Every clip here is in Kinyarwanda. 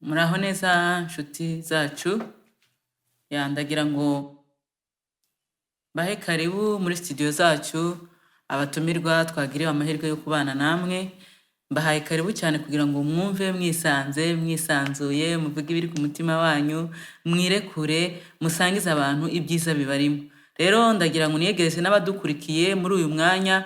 Muraho neza nshuti zacu. Ya, ndagira ngo bahe karibu muri studio zacu abatumirwa twagiriwe amahirwe yo kubana namwe. Mbahaye karibu cyane kugira ngo mwumve mwisanze, mwisanzuye, muvuge ibiri ku mutima wanyu, mwirekure, musangize abantu ibyiza bibarimo. Rero ndagira ngo niyegereze n'abadukurikiye muri uyu mwanya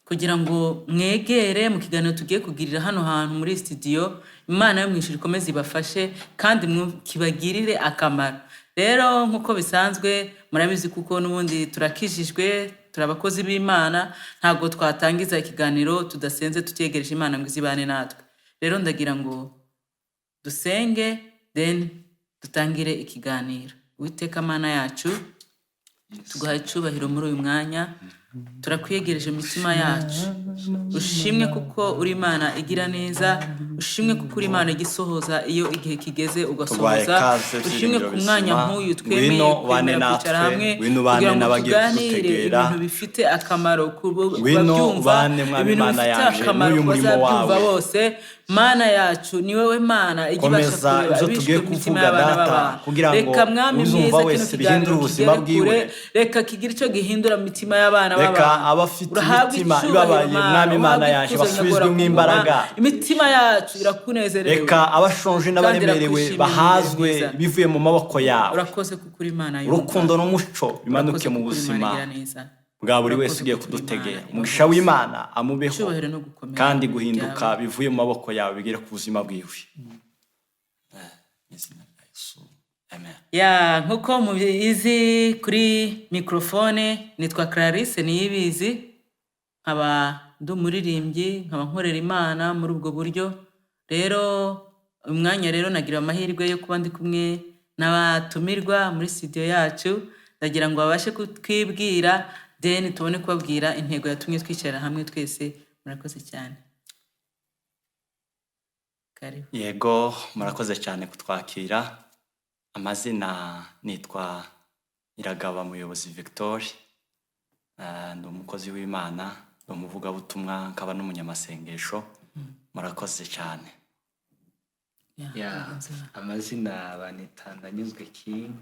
kugira ngo mwegere mu kiganiro tugiye kugirira hano hantu muri studio. Imana yo mu ijuru ikomeze ibafashe kandi kibagirire akamaro. Rero nk'uko bisanzwe murabizi, kuko n'ubundi turakijijwe, turi abakozi b'Imana, ntabwo twatangiza ikiganiro tudasenze, tutegereje Imana ngo izibane natwe. Rero ndagira ngo dusenge, then dutangire ikiganiro. Uwiteka Mana yacu, tuguhaye icyubahiro muri uyu mwanya, turakwiyegereje imitima yacu. Ushimwe kuko uri Imana igira neza, ushimwe kuko uri Imana igisohoza iyo igihe kigeze Tuguhaye ugasohoza. ikaze, Ushimwe byiringiro ku mwanya bizima. nk'uyu twemeye Ngwino ubane kwemera kwicara natwe, hamwe ngwino ubane kugira ngo n'abagiye tuganire kudutegera. ibintu bifite akamaro ku Ngwino babyumva, ubane, Mwami ibintu Imana bifite yanje, akamaro n'uyu ku murimo bazabyumva wawe. bose. Mana yacu, ni wowe Mana ijya ibasha Komeza kureba ibyo abishwe tugiye mu mitima kuvuga, y'abana Data, b'abantu. kugira ngo Reka, Mwami uzumva mwiza, kino wese bihindure kiganiro ubuzima kigere kure. bwiwe. Reka kigire icyo gihindura mu mitima y'abana Reka b'abantu. abafite Urahabwa imitima icyubahiro, ibabaye, Mana, Mwami Imana uhabwe yanjye, ikuzo, basubizwemo nyagora ku ngoma. imbaraga. Imitima yacu irakunezerewe Reka abashonje kandi n'abaremerewe irakwishimira, bahazwe mwiza. bivuye mu maboko yawe. Urakoze kuko uri Imana yumva. Urukundo n'umuco bimanuke Urakoze mu kuko uri Imana buzima igira neza. bwa buri wese Urakoze ugiye kuko uri Imana kudutegera. iba Umugisha hose. w'Imana amubeho, Icyubahiro no gukomera kandi ni guhinduka ibyawe. bivuye mu maboko yawe bigere ku buzima bwiwe. Mu izina rya Yesu, amen. Ya, nk'uko mubizi, kuri mikorofone nitwa Clarisse Niyibizi, nkaba ndi umuririmbyi, nkaba nkorera Imana muri ubwo buryo. Rero uyu mwanya rero nagira amahirwe yo kuba ndi kumwe n'abatumirwa muri studio yacu. Ndagira ngo babashe kutwibwira, then tubone kubabwira intego yatumye twicara hamwe twese. Murakoze cyane, karibu. Yego, murakoze cyane kutwakira. Amazina nitwa Iragaba Muyobozi Victoire. Ndi umukozi w'Imana, ndi umuvugabutumwa, nkaba n'umunyamasengesho. Murakoze cyane. Ya, Ya, bagenzi bawe. amazina banita Ndanyuzwe King.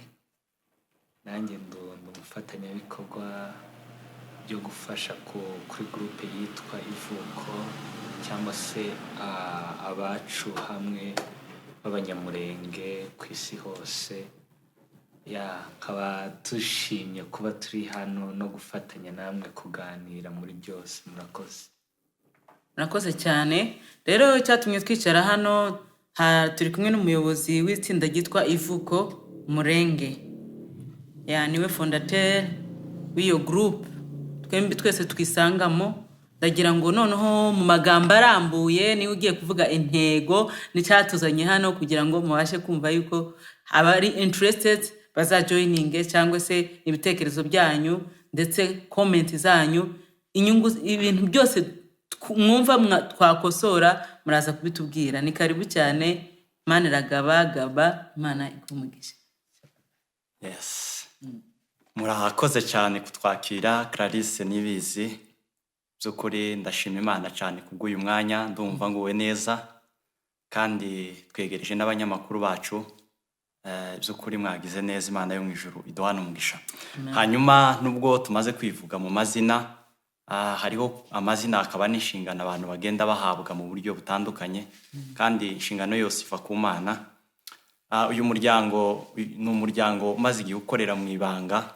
Nanjye ndi umufatanyabikorwa byo gufasha kuri groupe yitwa Ivuko, cyangwa se abacu hamwe b'Abanyamurenge ku isi hose. Ya, nkaba dushimye kuba turi hano no gufatanya namwe kuganira muri byose. Murakoze. Murakoze cyane. Rero icyatumye twicara hano, turi kumwe n'umuyobozi w'itsinda ryitwa Ivuko Murenge. Ya, niwe fondateur w'iyo groupe twembi twese twisangamo. Ndagira ngo noneho mu magambo arambuye niwe ugiye kuvuga intego n'icyatuzanye hano, kugira ngo mubashe kumva yuko abari interested bazajoininge, cyangwa se ibitekerezo byanyu ndetse comment zanyu, inyungu, ibintu byose mwumva twakosora, muraza kubitubwira. Ni karibu cyane, Imana iragaba gaba, Imana iguhe umugisha. Yes, murakoze cyane kutwakira, Clarisse Nibizi. By'ukuri ndashima Imana cyane kubw'uyu mwanya, ndumva nguwe neza, kandi twegereje n'abanyamakuru bacu. By'ukuri mwagize neza, Imana yo mu ijuru iduhana umugisha. Hanyuma nubwo tumaze kwivuga mu mazina, hariho amazina akaba n'inshingano abantu bagenda bahabwa mu buryo butandukanye, kandi inshingano yose iva ku Mana. Uyu muryango ni umuryango umaze igihe ukorera mu ibanga.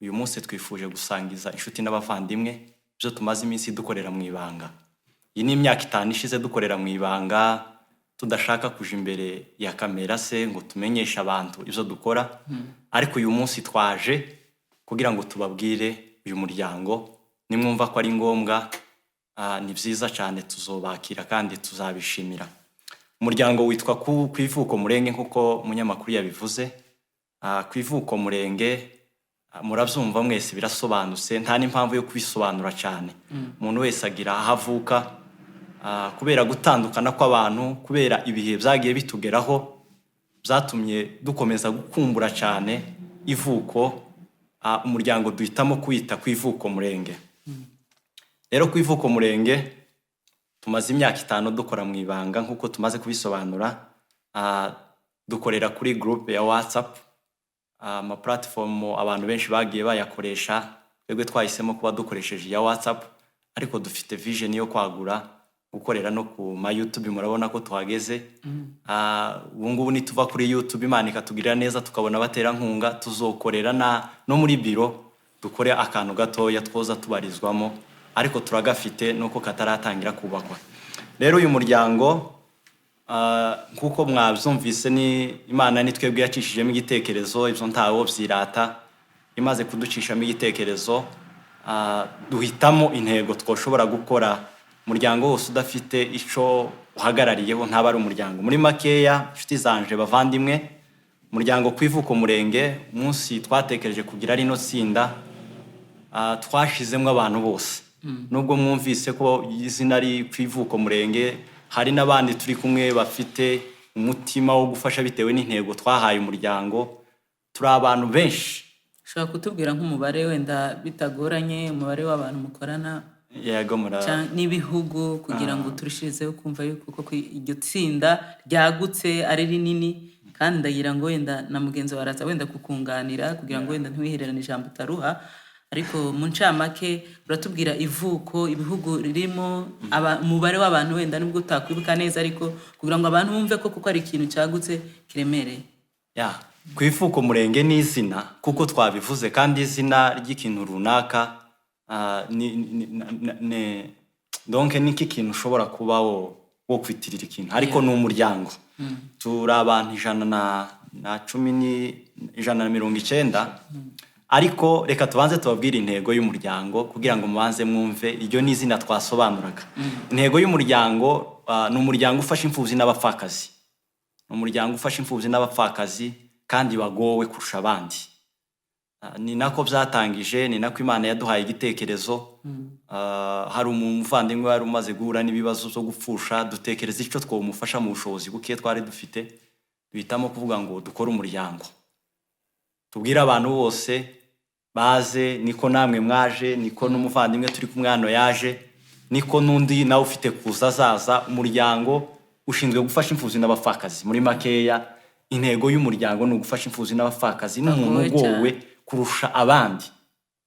Uyu munsi twifuje gusangiza inshuti n'abavandimwe ibyo tumaze iminsi dukorera mu ibanga. Iyi ni imyaka 5 ishize dukorera mu ibanga, tudashaka kuja imbere ya kamera se ngo tumenyeshe abantu ibyo dukora, ariko uyu munsi twaje kugira ngo tubabwire uyu muryango. Nimwumva ko ari ngombwa, ni byiza cyane, tuzobakira kandi tuzabishimira. Umuryango witwa ku Ivuko Murenge, nk'uko umunyamakuru yabivuze. Ku Ivuko Murenge, murabyumva mwese, birasobanutse, nta n'impamvu yo kubisobanura cyane. Umuntu wese agira aho avuka. Kubera gutandukana kw'abantu, kubera ibihe byagiye bitugeraho, byatumye dukomeza gukumbura cyane ivuko. Umuryango duhitamo kwita ku Ivuko Murenge. Rero ku Ivuko Murenge tumaze imyaka 5 dukora mu ibanga, nk'uko tumaze kubisobanura. Dukorera kuri groupe ya WhatsApp. Ama platform abantu benshi bagiye bayakoresha, twebwe twahisemo kuba dukoresheje iya WhatsApp, ariko dufite vision yo kwagura gukorera no ku ma YouTube. Murabona ko tuhageze. Ubu ngubu nituva kuri YouTube, Imana ikatugirira neza tukabona abaterankunga, tuzokorera no muri biro, dukore akantu gatoya twoza tubarizwamo, ariko turagafite nuko kataratangira kubakwa. Rero uyu muryango, nk'uko mwabyumvise, ni Imana, ni twebwe yacishijemo igitekerezo, ibyo ntawo byirata. Imaze kuducishamo igitekerezo, duhitamo intego twoshobora gukora. Umuryango wose udafite icyo uhagarariyeho ntaba ari umuryango. Muri makeya, inshuti zanje, bavandimwe, umuryango ku Ivuko Murenge, umunsi twatekereje kugira rino tsinda, twashizemo abantu bose. Nubwo mwumvise ko izina ari ku Ivuko Murenge, hari n'abandi turi kumwe bafite umutima wo gufasha bitewe n'intego twahaye umuryango. Turi abantu benshi. Ushobora kutubwira nk'umubare wenda bitagoranye, umubare w'abantu mukorana? Yego, mura N'ibihugu, kugira ngo turushirizeho kumva yuko koko iryo tsinda ryagutse ari rinini. Kandi ndagira ngo wenda na mugenzi wawe araza wenda kukunganira, kugira ngo wenda ntiwihererane ijambo utaruha. Ariko mu ncamake uratubwira ivuko, ibihugu ririmo, umubare w'abantu, wenda nubwo utakwibuka neza, ariko kugira ngo abantu bumve ko kuko ari ikintu cyagutse kiremereye. Ya, ku Ivuko Murenge ni izina kuko twabivuze, kandi izina ry'ikintu runaka, donc ni nk'ikintu ushobora kuba wo kwitirira ikintu, ariko ni umuryango. Turi abantu 110 ni 190. Ariko reka tubanze tubabwire intego y'umuryango kugira ngo mubanze mwumve iryo ni izina twasobanuraga. Intego y'umuryango, ni umuryango ufasha imfubyi n'abapfakazi, ni umuryango ufasha imfubyi n'abapfakazi kandi bagowe kurusha abandi. Ni nako byatangije, ni nako Imana yaduhaye igitekerezo. Hari umuvandimwe wari umaze guhura n'ibibazo byo gupfusha, dutekereza icyo twamufasha mu bushobozi buke twari dufite, duhitamo kuvuga ngo dukore umuryango, tubwire abantu bose baze. Niko namwe mwaje, niko n'umuvandimwe turi kumwe hano yaje, niko n'undi nawe ufite kuza azaza. Umuryango ushinzwe gufasha imfubyi n'abapfakazi. Muri makeya, intego y'umuryango ni ugufasha imfubyi n'abapfakazi n'umuntu Bagowe cyane. ugowe kurusha abandi.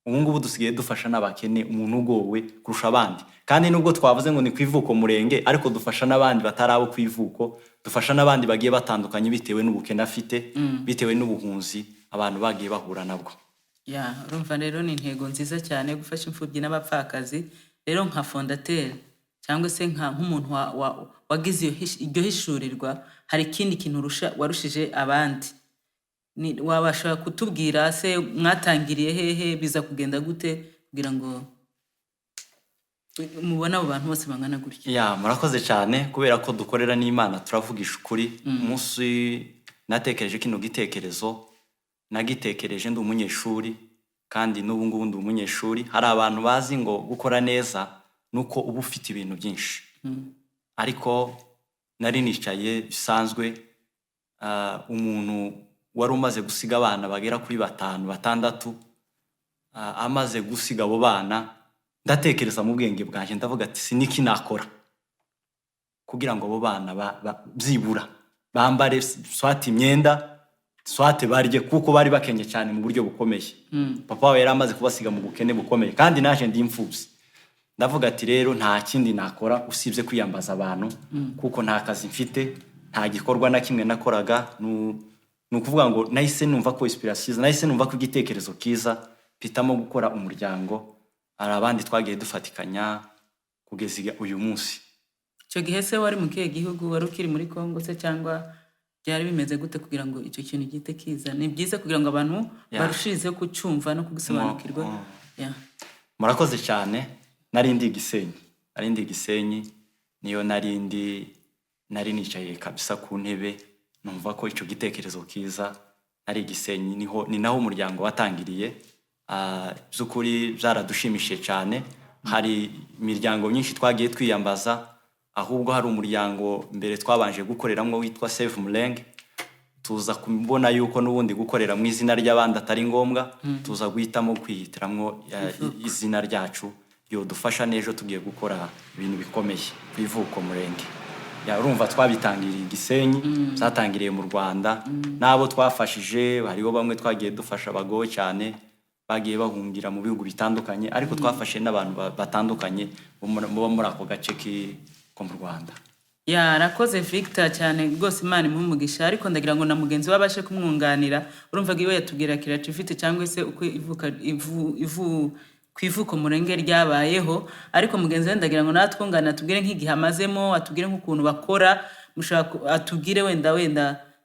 Ubu ngubu dusigaye dufasha n'abakene, umuntu ugowe kurusha abandi. Kandi nubwo twavuze ngo ni ku Ivuko Murenge, ariko dufasha n'abandi batari abo ku ivuko, dufasha n'abandi bagiye batandukanye bitewe n'ubukene afite, bitewe n'ubuhunzi abantu bagiye bahura nabwo. Ya, urumva rero ni intego nziza cyane yo gufasha imfubyi n'abapfakazi. Rero nka fondateur cyangwa se nk'umuntu wagize iryo hishurirwa, hari ikindi kintu warushije abandi. Wabasha kutubwira se mwatangiriye hehe, biza kugenda gute kugira ngo mubone abo bantu bose bangana gutya? Ya, murakoze cyane. Kubera ko dukorera n'Imana, turavugisha ukuri. Umunsi natekereje kino gitekerezo, nagitekereje ndi umunyeshuri, kandi n'ubu ngubu ndi umunyeshuri. Hari abantu bazi ngo gukora neza nuko uba ufite ibintu byinshi, ariko nari nicaye bisanzwe, umuntu wari umaze gusiga abana bagera kuri batanu, batandatu, amaze gusiga abo bana, ndatekereza mu bwenge bwanjye, ndavuga ati siniki nakora kugira ngo abo bana byibura bambare swati imyenda, swate barye, kuko bari bakenye cyane mu buryo bukomeye. Papa we yari amaze kubasiga mu bukene bukomeye, kandi naje ndi imfubyi. Ndavuga ati rero nta kindi nakora usibye kwiyambaza abantu, kuko nta kazi mfite, nta gikorwa na kimwe nakoraga. Ni ukuvuga ngo nahise numva ko inspiration, nahise numva ko igitekerezo kiza, mpitamo gukora umuryango. Hari abandi twagiye dufatikanya kugeza uyu munsi. Icyo gihe se wari mu kihe gihugu? Wari ukiri muri Congo se, cyangwa byari bimeze gute kugira ngo icyo kintu gihite kiza? Ni byiza kugira ngo abantu barushirizeho kucyumva no kugisobanukirwa. Murakoze cyane. Nari ndi Gisenyi, nari ndi Gisenyi, niyo nari ndi, nari nicaye kabisa ku ntebe, numva ko icyo gitekerezo kiza. Nari Gisenyi, niho ni naho umuryango watangiriye. By'ukuri byaradushimishije cyane. Hari imiryango myinshi twagiye twiyambaza, ahubwo hari umuryango mbere twabanje gukoreramo witwa Save Murenge, tuza kubona yuko n'ubundi gukorera mu izina ry'abandi atari ngombwa, tuza guhitamo kwihitiramwo izina ryacu yodufasha n'ejo tugiye gukora ibintu bikomeye ku Ivuko Murenge. Ya, urumva twabitangiriye i Gisenyi, byatangiriye mu Rwanda. N'abo twafashije, hariho bamwe twagiye dufasha bagowe cyane, bagiye bahungira mu bihugu bitandukanye, ariko twafashe n'abantu batandukanye bo muri ako gace ko mu Rwanda. Yarakoze Victor cyane rwose, Imana imuhe umugisha. Ariko ndagira ngo na mugenzi we abashe kumwunganira. Urumva ko iwe yatubwira creativity cyangwa se uko ivuka ivu, ivu ku ivuko murenge ryabayeho, ariko mugenzi we ndagira ngo nawe atwunganire, atubwire nk'igihe amazemo, atubwire nk'ukuntu bakora. Mushobora atubwire wenda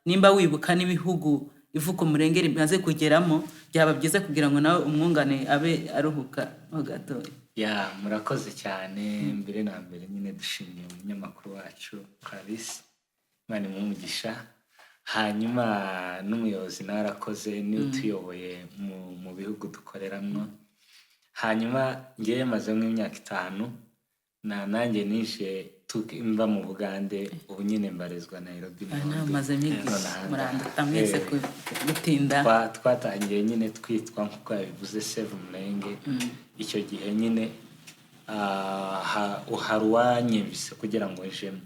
nimba wibuka n'ibihugu ivuko murenge rimaze kugeramo, byaba byiza kugira ngo nawe umwungane abe aruhuka ho gatoya. Ya, murakoze cyane. Mbere na mbere nyine dushimiye umunyamakuru wacu Clarisse, Imana imuhe umugisha. Hanyuma n'umuyobozi nawe arakoze, niwe utuyoboye mu bihugu dukoreramo. Hanyuma ngewe mazemo imyaka 5, na nanjye nije mva mu Bugande, ubu nyine mbarizwa Nairobi. Aha, niho ndi. Mazemo igihe. Nonaha. Muranduta mwese gutinda. Twatangiye nyine twitwa, nk'uko yabivuze, Save Murenge. Icyo gihe nyine hari uwanyumvise kugira ngo njemo,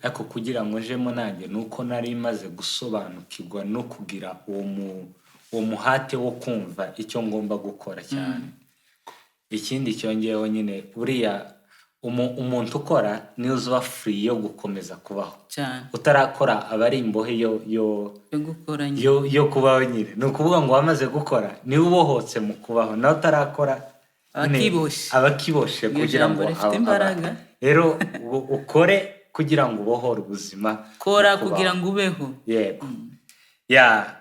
ariko kugira ngo njemo nanjye ni uko nari maze gusobanukirwa no kugira uwo muhate wo kumva icyo ngomba gukora cyane. Ikindi cyongeyeho nyine, buriya umuntu ukora niwe uba free yo gukomeza kubaho. Utarakora aba ari imbohe yo yo gukora nyine. yo kubaho nyine. Ni ukuvuga ngo wamaze gukora niwe ubohotse mu kubaho, nawe utarakora nyine Aba akiboshe. aba akiboshe Iryo kugira jambo ngo rifite imbaraga. Rero ukore kugira ngo ubohore ubuzima Kora mu kubaho. kugira ngo ubeho. Yego, ya.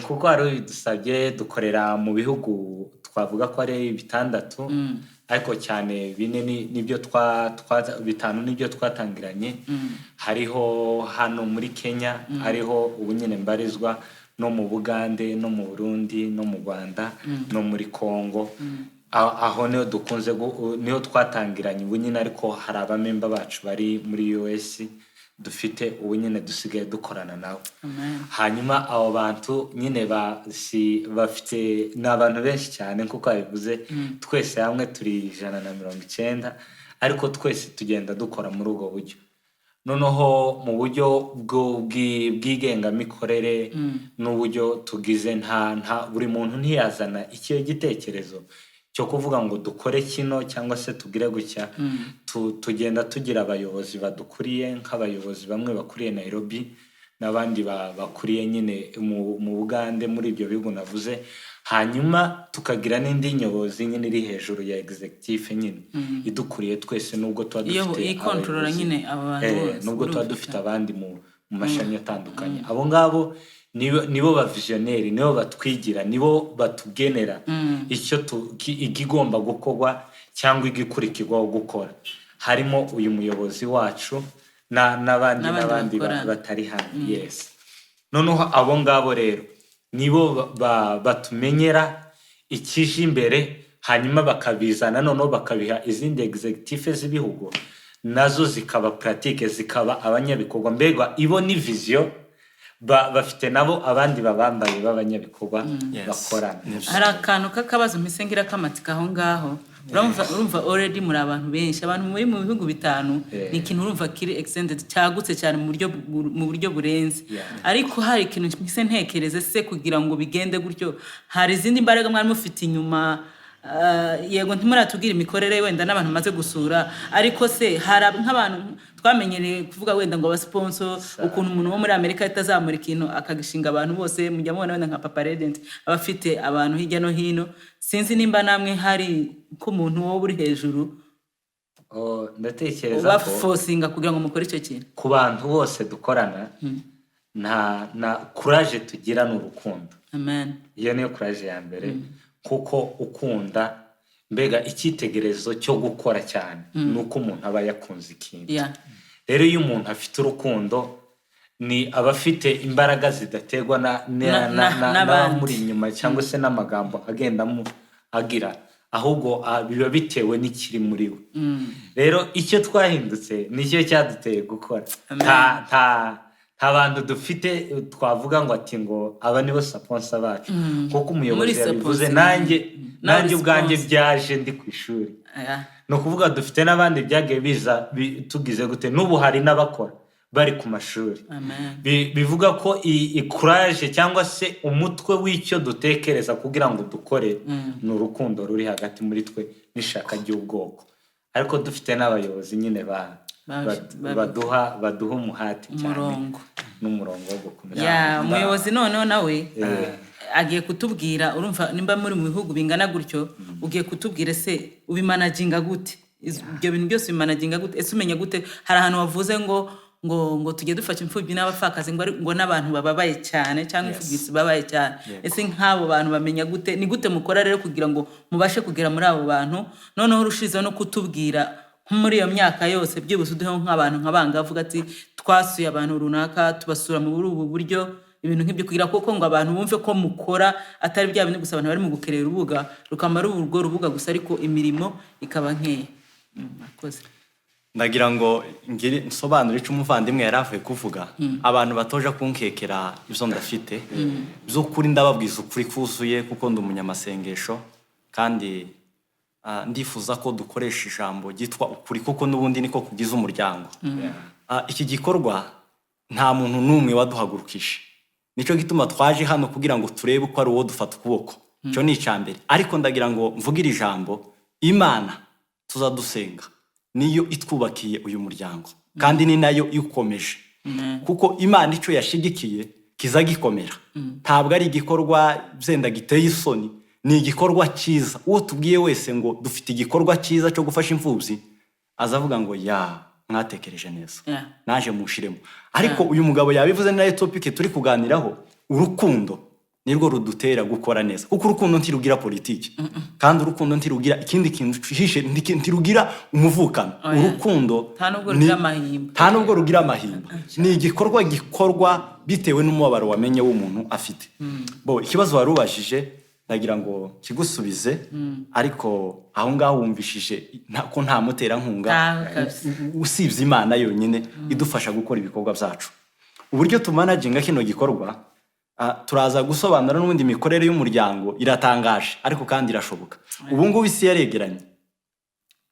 Kuko hari bidusabye, dukorera mu bihugu twavuga ko ari bitandatu, ariko cyane bine nibyo 5 nibyo twatangiranye. Hariho hano muri Kenya, hariho ubu nyine mbarizwa, no mu Bugande, no mu Burundi, no mu Rwanda, no muri Congo. Aho niho dukunze niho twatangiranye ubu nyine, ariko hari abamemba bacu bari muri US dufite ubu nyine dusigaye dukorana nabo. Amen. Hanyuma abo bantu nyine si bafite, ni abantu benshi cyane nk'uko babivuze. Twese hamwe turi 190, ariko twese tugenda dukora muri ubwo buryo. Noneho mu buryo bw'igengamikorere n'uburyo tugize, nta buri muntu ntiyazana icyo gitekerezo cyo kuvuga ngo dukore kino cyangwa se tugire gutya. Tugenda tugira abayobozi badukuriye, nk'abayobozi bamwe bakuriye Nairobi n'abandi bakuriye nyine mu Bugande, muri ibyo bihugu navuze. Hanyuma tukagira n'indi nyobozi nyine iri hejuru ya executive nyine idukuriye twese, nubwo tuba dufite ikontorora abayobozi. nyine aba bantu bose, Nubwo tuba urumvikana. dufite abandi mu mashami atandukanye, abo ngabo nibo ba visionnaire, nibo batwigira, nibo batugenera icyo igigomba gukorwa cyangwa igikurikirwaho gukora. Harimo uyu muyobozi wacu n'abandi N'abandi n'abandi bakorana. batari hano. Yes, noneho abo ngabo rero nibo batumenyera ikije imbere, hanyuma bakabizana, noneho bakabiha izindi executive z'ibihugu, nazo zikaba pratique, zikaba abanyabikorwa. Mbega ibo ni vision, bafite nabo abandi babambaye b'abanyabikorwa bakorana. Nibyo. Hari akantu k'akabazo mpise ngira k'amatsiko aho ngaho. Urumva already muri abantu benshi, abantu muri mu bihugu 5, ni ikintu urumva kiri extended, cyagutse cyane mu buryo burenze. Ariko hari ikintu mpise ntekereze se, kugira ngo bigende gutyo hari izindi mbaraga mwari mufite inyuma? Yego, ntimuratubwira imikorere wenda n'abantu bamaze gusura, ariko se hari nk'abantu twamenyereye kuvuga wenda ngo abasponsor, ukuntu umuntu wo muri Amerika ahita azamura ikintu akagishinga abantu bose, mujya mubona wenda nka Papa Regent aba afite abantu hirya no hino. Sinzi nimba namwe hari nk'umuntu wowe uri hejuru Oh, ndatekereza ko ubaforcinga kugira ngo mukore icyo kintu. Ku bantu bose dukorana, nta na courage tugira ni urukundo. Amen. Iyo niyo courage ya mbere, kuko ukunda, mbega icyitegererezo cyo gukora cyane ni uko umuntu aba yakunze ikintu. Rero iyo umuntu afite urukundo, ni aba afite imbaraga zidaterwa N'abandi. n'abamuri inyuma cyangwa se n'amagambo agenda agira, ahubwo biba bitewe n'ikiri muri we. Rero icyo twahindutse nicyo cyaduteye gukora. Amen. Nta bantu dufite twavuga ngo ati ngo aba nibo sponsor bacu, kuko umuyobozi Muri yabivuze. sponsor. Nanjye Nawe nanjye ubwanjye sponsor. byaje ndi ku ishuri. Ni ukuvuga dufite n'abandi byagiye biza tugize gute, n'ubu hari n'abakora bari ku mashuri. Amen. Bivuga ko i courage cyangwa se umutwe w'icyo dutekereza kugira ngo dukore ni urukundo ruri hagati muri twe n'ishaka ry'ubwoko, ariko dufite n'abayobozi nyine baduha umuhati cyane umurongo. N'umurongo wo gukomeza. Ya, umuyobozi noneho nawe agiye kutubwira. Urumva, nimba muri mu bihugu bingana gutyo, ugiye kutubwira ese ubimanaginga gute? Ibyo bintu byose ubimanaginga gute? Ese umenya gute? Hari ahantu wavuze ngo tujye dufasha imfubyi n'abapfakazi, ngo n'abantu bababaye cyane cyangwa imfubyi zibabaye cyane. Ese nk'abo bantu bamenya gute? Ni gute mukora rero kugira ngo mubashe kugera muri abo bantu? Noneho urushizeho no kutubwira nko muri iyo myaka yose, byibuze uduheho nk'abantu nka bangavuga ati twasuye abantu runaka, tubasura muri ubu buryo, ibintu nk'ibyo, kugira koko ngo abantu bumve ko mukora, atari bya bindi gusa abantu bari mu gukerera urubuga, rukaba ari urwo rubuga gusa, ariko imirimo ikaba nkeya. Murakoze. Ndagira ngo ngire nsobanure icyo umuvandimwe yari avuye kuvuga. Abantu batoja kunkekera ibyo ndafite by'ukuri, ndababwiza ukuri kuzuye, kuko ndi umunyamasengesho kandi ndifuza ko dukoresha ijambo ryitwa ukuri, kuko n'ubundi niko kugize umuryango. Iki gikorwa nta muntu n'umwe waduhagurukije, nicyo gituma twaje hano kugira ngo turebe uko ari uwo dufata ukuboko. Icyo ni icya mbere. Ariko ndagira ngo mvugire ijambo: Imana tuzadusenga niyo itwubakiye uyu muryango, kandi ni nayo iwukomeje, kuko Imana icyo yashigikiye kiza gikomera. Ntabwo ari igikorwa byenda giteye isoni, ni igikorwa cyiza. Uwo tubwiye wese ngo dufite igikorwa cyiza cyo gufasha imfubyi, azavuga ngo ya, mwatekereje neza, naje mushiremo. Ariko uyu mugabo yabivuze, nayo topic turi kuganiraho: urukundo nirwo rudutera gukora neza, kuko urukundo ntirugira politiki, kandi urukundo ntirugira ikindi kintu cihishe, ntirugira umuvukano. Oya. Urukundo Nta nubwo rugira amahimba. Nta nubwo rugira amahimba. Ni igikorwa gikorwa bitewe n'umubabaro wamenye w'umuntu afite. Bo, ikibazo wari ubajije ndagira ngo kigusubize, ariko aho ngaho wumvishije ko nta muterankunga Ntawe kabisa. usibye Imana yonyine idufasha gukora ibikorwa byacu. Uburyo tumanaginga kino gikorwa, turaza gusobanura n'ubundi. Imikorere y'umuryango iratangaje, ariko kandi irashoboka. Ubu ngubu isi yaregeranye.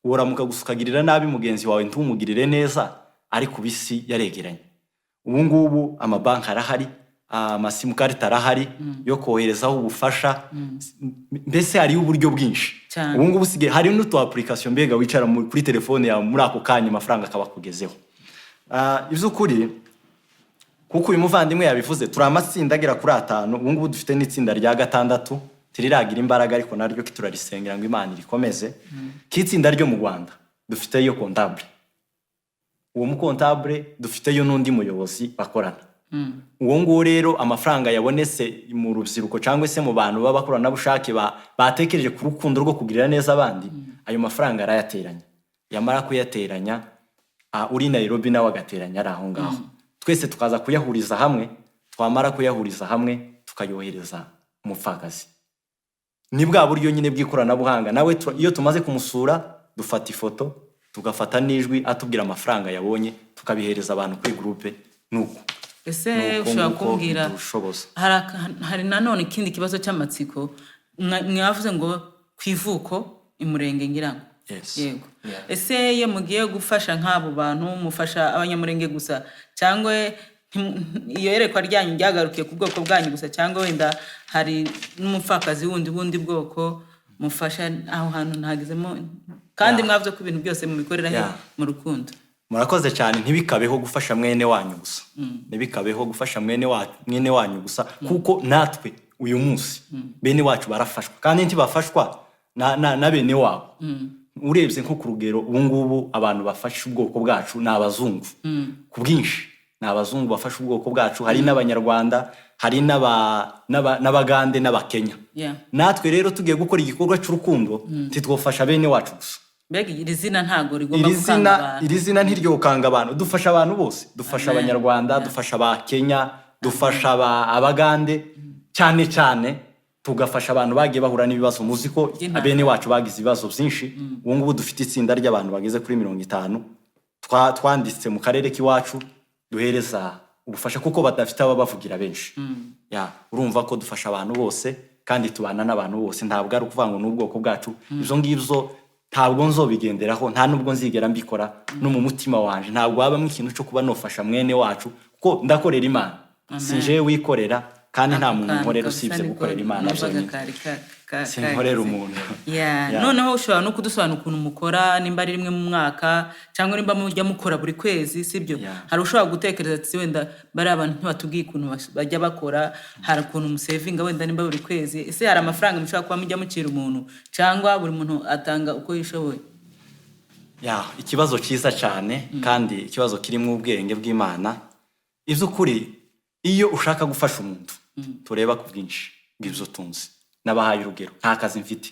Uramuka gusa ukagirira nabi mugenzi wawe, ntumugirire neza, ariko ubu isi yaregeranye. Ubu ngubu amabanki arahari, amasimukarites arahari yo koherezaho ubufasha, mbese hariho uburyo bwinshi. Cyane. Ubu ngubu usigaye hari n'utu application, mbega wicara kuri telefone yawe, muri ako kanya amafaranga akaba akugezeho. Iby'ukuri, kuko uyu muvandimwe yabivuze, turi amatsinda agera kuri atanu. Ubu ngubu dufite n'itsinda rya gatandatu tiriragira imbaraga, ariko naryo turarisengera ngo Imana irikomeze. K'itsinda ryo mu Rwanda dufiteyo comptable. Uwo mucomptable, dufiteyo n'undi muyobozi bakorana. Uwo nguwo rero, amafaranga yabonetse mu rubyiruko cyangwa se mu bantu b'abakoranabushake batekereje ku rukundo rwo kugirira neza abandi, ayo mafaranga arayateranya. Yamara kuyateranya, uri Nairobi nawe agateranya ari aho ngaho, twese tukaza kuyahuriza hamwe. Twamara kuyahuriza hamwe, tukayohereza umupfakazi. Ni bwa buryo nyine bw'ikoranabuhanga. Nawe iyo tumaze kumusura, dufata ifoto, tugafata n'ijwi atubwira amafaranga yabonye, tukabihereza abantu kuri groupe. Nuko Ese nuko ushobora nguko kumbwira bidushoboza. Hari nanone ikindi kibazo cy'amatsiko. Mwavuze ngo ku ivuko imurenge, ngira ngo? Yes. Yego. Ese iyo mugiye gufasha nk'abo bantu, mufasha Abanyamurenge gusa, cyangwa iyo yerekwa ryanyu ryagarukiye ku bwoko bwanyu gusa, cyangwa wenda hari n'umupfakazi wundi bundi bwoko mufasha? Aho hantu ntagezemo kandi. Mwavuze ko ibintu byose mubikorera he? Mu rukundo. Murakoze cyane. Ntibikabeho gufasha mwene wanyu gusa, ntibikabeho gufasha mwene wanyu gusa, kuko natwe uyu munsi bene wacu barafashwa, kandi ntibafashwa na bene wabo. Urebye nko ku rugero, ubu ngubu abantu bafasha ubwoko bwacu ni abazungu ku bwinshi, ni abazungu bafasha ubwoko bwacu. Hari n'Abanyarwanda, hari n'Abagande n'Abakenya. Natwe rero tugiye gukora igikorwa cy'urukundo, ntitwofasha bene wacu gusa. Mbega iri zina ntabwo rigomba Iri gukanga zina abantu. Iri zina ntiryokanga abantu. Dufasha abantu bose, dufasha Amen. Abanyarwanda, dufasha Abakenya, dufasha Abagande, cyane cyane tugafasha abantu bagiye bahura n'ibibazo. Muzi ko By'intambara. bene wacu bagize ibibazo byinshi. Ubu ngubu dufite itsinda ry'abantu bageze kuri 50 twanditse mu karere k'iwacu, duhereza ubufasha kuko badafite ababavugira benshi. Ya, urumva ko dufasha abantu bose kandi tubana n'abantu bose. Ntabwo ari ukuvuga ngo ni ubwoko bwacu, ibyo ngibyo. Ntabwo nzobigenderaho, nta nubwo nzigera mbikora no mu mutima wanje. Ntabwo habamo ikintu cyo kuba nofasha mwene wacu, kuko ndakorera Imana, si jewe wikorera, kandi nta muntu nkorera usibye gukorera Imana Numvaga byonyine. kari Sinkorera kagize. umuntu. Yeah. Yeah. Noneho ushobora no kudusobanura ukuntu mukora, nimba ari rimwe mu mwaka cyangwa nimba mujya mukora buri kwezi, sibyo? Yeah. Hari ushobora gutekereza ati wenda bariya abantu ntibatubwiye ukuntu bajya bakora, hari ukuntu musevinga wenda nimba buri kwezi. Ese hari amafaranga mushobora kuba mujya mucira umuntu, cyangwa buri muntu atanga uko yishoboye? Ya, ikibazo cyiza cyane kandi ikibazo kirimo ubwenge bw'Imana. Iby'ukuri, iyo ushaka gufasha umuntu, tureba ku bwinshi bw'ibyo utunze. Nabahaye urugero, nta kazi mfite.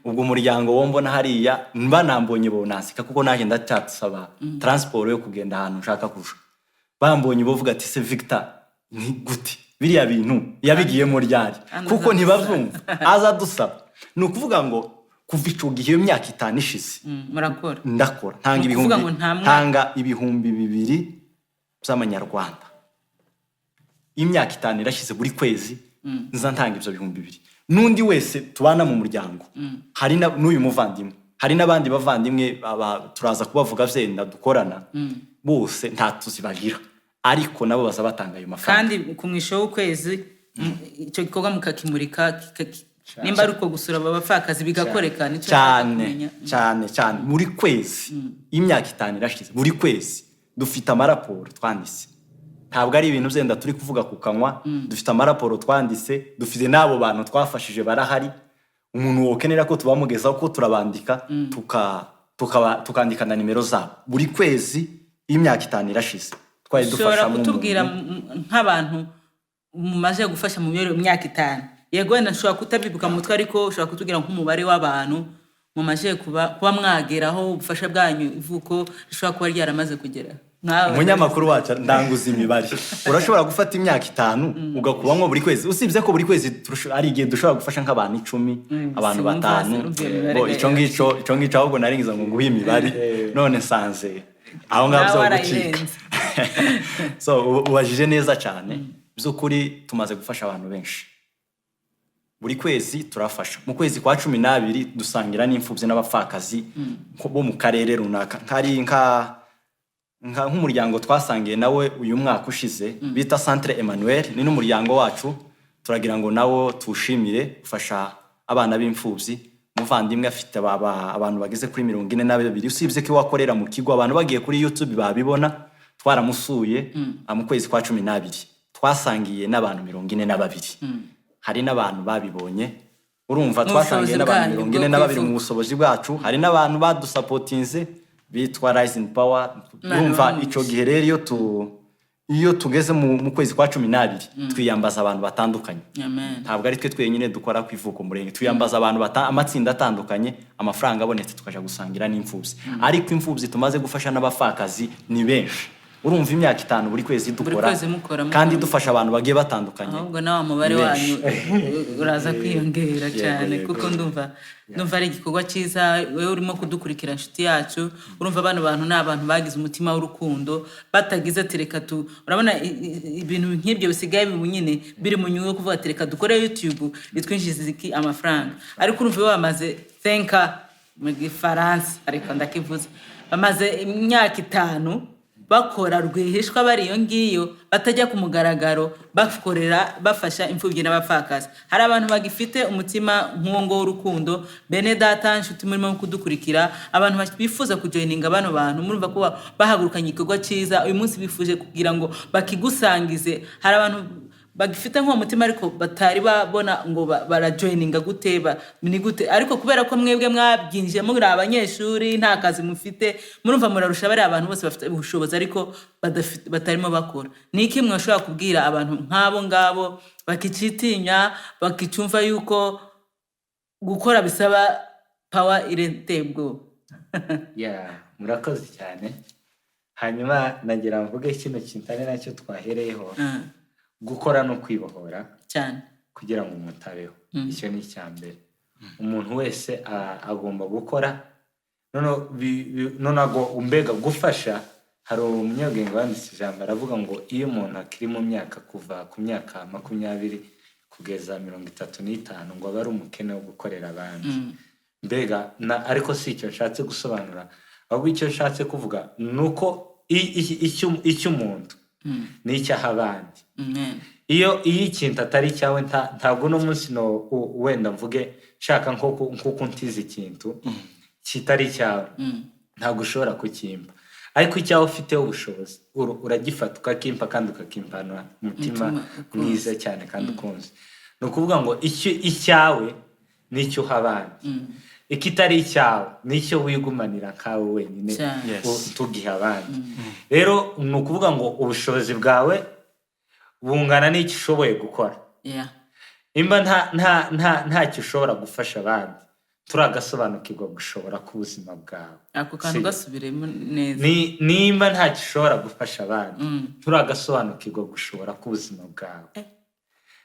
Ubwo umuryango wo mbona hariya banambonye bonansika, kuko nanjye ndacyasaba transport yo kugenda ahantu nshaka kuja. Bambonye bavuga ati: "Se Victor ni gute biriya bintu yabigiyemo ryari?" Hano Kuko aza. ntibabyumva, aza dusaba. Ni ukuvuga ngo kuva ico gihe, iyo myaka 5 ishize, Murakora. ndakora, ntanga Ni ibihumbi ukuvuga ngo nta ntanga 2000 by'amanyarwanda. Imyaka 5 irashize, buri kwezi nza ntanga ibyo 2000. N'undi wese tubana mu muryango, hari n'uyu muvandimwe, hari n'abandi bavandimwe turaza kubavuga byenda dukorana, bose nta tuzi bagira, ariko nabo baza batanga ayo mafaranga. Kandi ku mwisho w'ukwezi icyo gikorwa mukakimurika, nimba ari uko gusura aba bapfakazi bigakoreka, nicyo nshaka Cyane. kumenya. Cyane cyane, buri kwezi, imyaka 5 irashize, buri kwezi dufite amaraporo twanditse. Ntabwo ari ibintu byenda turi kuvuga ku kanwa. Dufite amaraporo twanditse, dufite n'abo bantu twafashije barahari. Umuntu wokenera ko tubamugezaho, ko turabandika, tukandika na nimero zabo. Buri kwezi, imyaka 5 irashize, twari Ushobora dufashamo kutubwira umuntu. nk'abantu mumaze gufasha mu myaka 5? Yego, wenda nshobora kutabibuka mu mutwe, ariko ushobora kutubwira nk'umubare w'abantu mumaze kuba mwageraho, ubufasha bwanyu ivuko rishobora kuba ryaramaze kugera. Umunyamakuru wacu ndanguza imibare. Urashobora gufata imyaka 5 ugakubamo buri kwezi, usibye ko buri kwezi hari igihe dushobora gufasha nk'abantu 10, abantu Sinumva 5. urumva iyo mibare. Bo, icyo ngicyo ahubwo naringiza ngo nguhe imibare, none nsanze aho ngaho Nawe byo gucika. warayirenze. So ubajije neza cyane. By'ukuri tumaze gufasha abantu benshi. Buri kwezi turafasha. Mu kwezi kwa 12 dusangira n'imfubyi n'abapfakazi bo mu karere runaka. Nkari nk'umuryango twasangiye nawe uyu mwaka ushize bita Centre Emmanuel, ni n'umuryango wacu, turagira ngo nawo tuwushimire, ufasha abana b'imfubyi. Umuvandimwe afite abantu bageze kuri 42, usibye ko iwe akorera mu kigo. Abantu bagiye kuri YouTube babibona. Twaramusuye mu kwezi kwa 12, twasangiye n'abantu 42. Hari n'abantu babibonye, urumva. Mu Twasangiye bushobozi n'abantu bwanyu mirongo bwo ine na babiri mu kwivuza. bushobozi bwacu. Hari n'abantu badusapotinze bitwa Rising Power. Imana Urumva, ibahe icyo gihe rero iyo tugeze mu kwezi kwa 12, twiyambaza abantu batandukanye. Amen. Ntabwo ari twe twenyine dukora ku ivuko murenge. Twiyambaza abantu amatsinda atandukanye. Amafaranga abonetse tukaja gusangira n'imfubyi. Ariko imfubyi tumaze gufasha n'abapfakazi ni benshi. Urumva, imyaka 5 buri kwezi dukora, Kwezi mukora, mukora. kandi dufasha abantu bagiye batandukanye. Ahubwo nawe umubare Ni benshi. wanyu uraza kwiyongera cyane, kuko ndumva ari igikorwa cyiza. Wowe urimo kudukurikira, inshuti yacu, urumva bano bantu ni abantu bagize umutima w'urukundo, batagize ati reka tu, urabona ibintu nk'ibyo bisigaye bibu nyine biri mu nyungu yo kuvuga ati reka dukore YouTube itwinjiza iki amafaranga. Ariko urumva iyo bamaze 5 ans mu Gifaransa, ariko ndakivuze, bamaze imyaka 5 bakora rwihishwa, bari iyo ngiyo batajya ku mugaragaro, bakorera bafasha imfubyi n'abapfakazi. Hari abantu bagifite umutima nk'uwo nguwo w'urukundo. Bene data, inshuti murimo kudukurikira, abantu bifuza kujoyininga bano bantu, murumva ko bahagurukanye igikorwa cyiza uyu munsi, bifuje kugira ngo bakigusangize. Hari abantu bagifite nk'uwo mutima ariko batari babona ngo barajoyininga gute, ni gute. Ariko kubera ko mwebwe mwabyinjiye muri abanyeshuri, nta kazi mufite, murumva murarusha bariya abantu bose bafite ubushobozi ariko batarimo bakora. Ni iki mwashobora kubwira abantu nk'abo ngabo bakicitinya, bakicumva yuko gukora bisaba power ireteye ubwoba? Yeah, murakoze cyane. Hanyuma nagira mvuge kino kintu ari nacyo twahereyeho: gukora no kwibohora. Cyane. Kugira ngo umuntu abeho, icyo ni icya mbere. Umuntu wese agomba gukora. Noneho mbega gufasha, hari umunyabwenge wanditse ijambo aravuga ngo iyo umuntu akiri mu myaka kuva ku myaka 20 kugeza 35, ngo aba ari umukene wo gukorera abandi. Mbega ariko si icyo nshatse gusobanura, ahubwo icyo nshatse kuvuga ni uko icy'umuntu ni icyaha abandi. Amen. Iyo ikintu atari icyawe, ntabwo uno munsi no wenda mvuge nshaka nko kuntiza ikintu kitari icyawe, ntabwo ushobora kukimpa. Ariko icyawe ufiteho ubushobozi, uragifata ukakimpa, kandi ukakimpana umutima Umutima ukunze. mwiza cyane kandi ukunze. Ni ukuvuga ngo icyo icyawe nicyo uha abandi, ikitari icyawe nicyo wigumanira nkawe wenyine, Cyane. Tugiha abandi. Rero ni ukuvuga ngo ubushobozi bwawe bungana n'icyo ushoboye gukora. Nimba ntacyo ushobora gufasha abandi, turagasobanukirwa gushobora k'ubuzima bwawe. Ako kantu gasubiremo neza. Nimba ntacyo ushobora gufasha abandi, turagasobanukirwa gushobora k'ubuzima bwawe.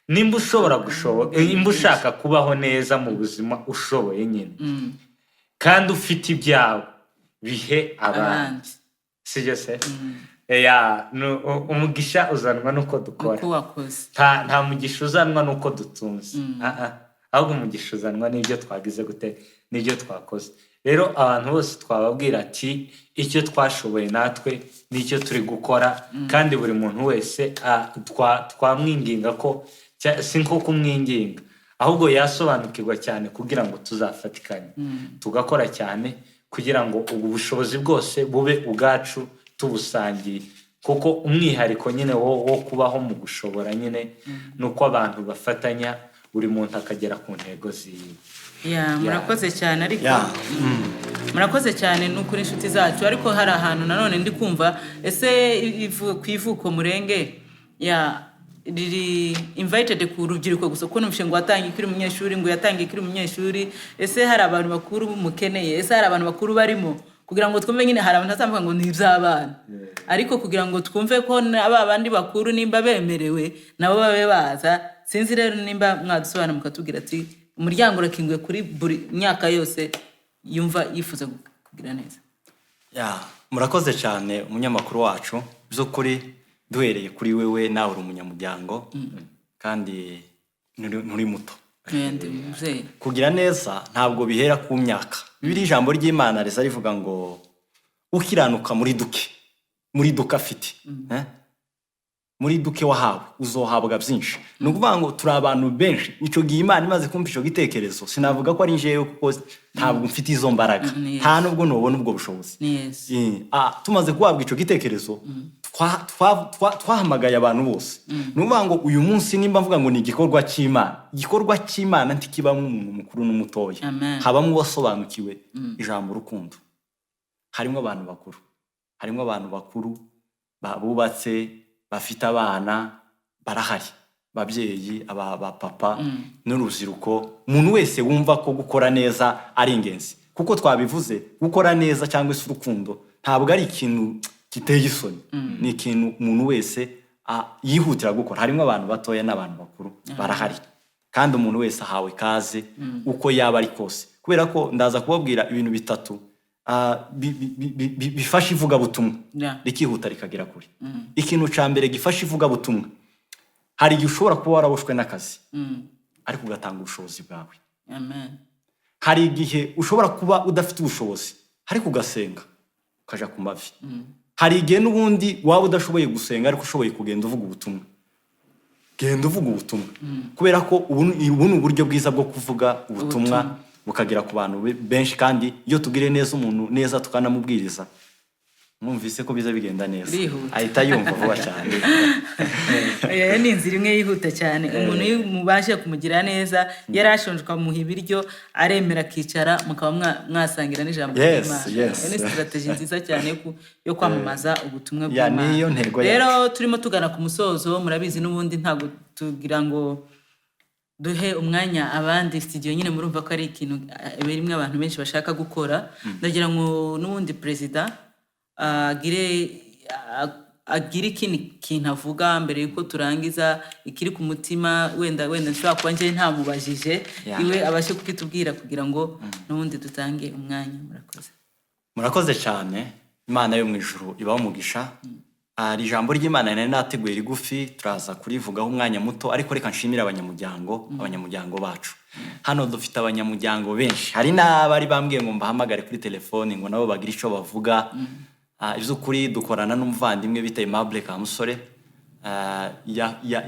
Nimba ushobora gushobora, nimba ushaka kubaho neza mu buzima ushoboye nyine, kandi ufite ibyawe, bihe abandi. Abandi. Sibyo se? Ya, umugisha uzanwa n'uko dukora. Uko wakoze. Nta mugisha uzanwa n'uko dutunze. Ah, ah. Ahubwo umugisha uzanwa n'ibyo twagize gute, n'ibyo twakoze. Rero abantu bose twababwira ati icyo twashoboye natwe n'icyo turi gukora, kandi buri muntu wese twamwinginga ko si nko kumwinginga, ahubwo yasobanukirwa cyane kugira ngo tuzafatikanye tugakora cyane kugira ngo ubu bushobozi bwose bube ubwacu tubusangiye. Kuko umwihariko nyine wo kubaho mu gushobora nyine ni uko abantu bafatanya, buri muntu akagera ku ntego ziwe. Ya, murakoze cyane, ariko murakoze cyane ni ukuri, inshuti zacu. Ariko hari ahantu nanone ndi kumva, ese ku ivuko murenge ya riri invited ku rubyiruko gusa? Kuko numvise ngo watangiye ukiri umunyeshuri, ngo yatangiye ukiri umunyeshuri. Ese hari abantu bakuru mukeneye? Ese hari abantu bakuru barimo? Kugira ngo twumve nyine, hari abantu bazavuga ngo ni iby'abana, ariko kugira ngo twumve ko ba bandi bakuru nimba bemerewe nabo babe baza. Sinzi rero nimba mwadusobanura mukatubwira ati umuryango urakinguye kuri buri myaka yose yumva yifuza kugira neza. Ya, murakoze cyane umunyamakuru wacu. By'ukuri duhereye kuri wewe, nawe uri umunyamuryango kandi nturi muto. Ndi umubyeyi. Kugira neza ntabwo bihera ku myaka. Bibiri, ijambo ry'Imana riza rivuga ngo ukiranuka muri duke afite, eh? Muri duke wahawe uzohabwa byinshi. Ni ukuvuga ngo turi abantu benshi. Icyo gihe Imana imaze kumva icyo gitekerezo, sinavuga ko ari njyewe kuko ntabwo mfite izo mbaraga, Ni nta nubwo nubona ubwo bushobozi. Ni Yesu. Tumaze guhabwa icyo gitekerezo, twahamagaye abantu bose. Ni ukuvuga ngo uyu munsi nimba mvuga ngo ni igikorwa cy'Imana, igikorwa cy'Imana ntikibamo umuntu mukuru n'umutoya. Amen. Habamo uwasobanukiwe ijambo urukundo. Harimo abantu bakuru, harimo abantu bakuru bubatse, bafite abana, barahari, ababyeyi, aba papa n'urubyiruko, umuntu wese wumva ko gukora neza ari ingenzi. Kuko twabivuze, gukora neza cyangwa se urukundo ntabwo ari ikintu giteye isoni, ni ikintu umuntu wese yihutira gukora. Harimo abantu batoya n'abantu bakuru barahari, kandi umuntu wese ahawe ikaze uko yaba ari kose. Kubera ko ndaza kubabwira ibintu bitatu bifasha ivugabutumwa rikihuta rikagera kure. Ikintu cya mbere gifasha ivugabutumwa, hari igihe ushobora kuba waraboshwe n'akazi, ariko ugatanga ubushobozi bwawe. Amen. Hari igihe ushobora kuba udafite ubushobozi, ariko ugasenga, ukaja ku mavi. Hari igihe n'ubundi waba udashoboye gusenga, ariko ushoboye kugenda uvuga ubutumwa. Genda uvuga ubutumwa, kubera ko ubu ni uburyo bwiza bwo kuvuga ubutumwa bukagera ku bantu benshi. Kandi iyo tubwire neza umuntu neza, tukanamubwiriza, mwumvise ko biza bigenda neza. Birihuta. Ahita yumva vuba cyane. Iyo ni inzira imwe yihuta cyane. Umuntu iyo mubashe kumugira neza, yari ashonje ukamuha ibiryo, aremera akicara, mukaba mwasangira n'ijambo ry'Imana. Iyo ni strategy nziza cyane yo kwamamaza ubutumwa Ya, bw'Imana. niyo ntego Rero yacu. turimo tugana ku musozo. Murabizi n'ubundi ntabwo tugira ngo duhe umwanya abandi. Studio nyine murumva ko ari ikintu rimwe abantu benshi bashaka gukora. Ndagira ngo n'ubundi perezida agire ikindi kintu avuga mbere yuko turangiza, ikiri ku mutima. Wenda nshobora kuba njye ntamubajije, iwe abashe kukitubwira kugira ngo n'ubundi dutange umwanya. Murakoze. Murakoze cyane. Imana yo mu ijuru ibaho umugisha. Hari ijambo ry'Imana nari nateguye rigufi, turaza kurivugaho umwanya muto, ariko reka nshimire abanyamuryango bacu. Hano dufite abanyamuryango benshi, hari n'abari bambwiye ngo mbahamagare kuri telefoni ngo nabo bagire icyo bavuga. Iby'ukuri dukorana n'umuvandimwe bita Aimable Kamusore,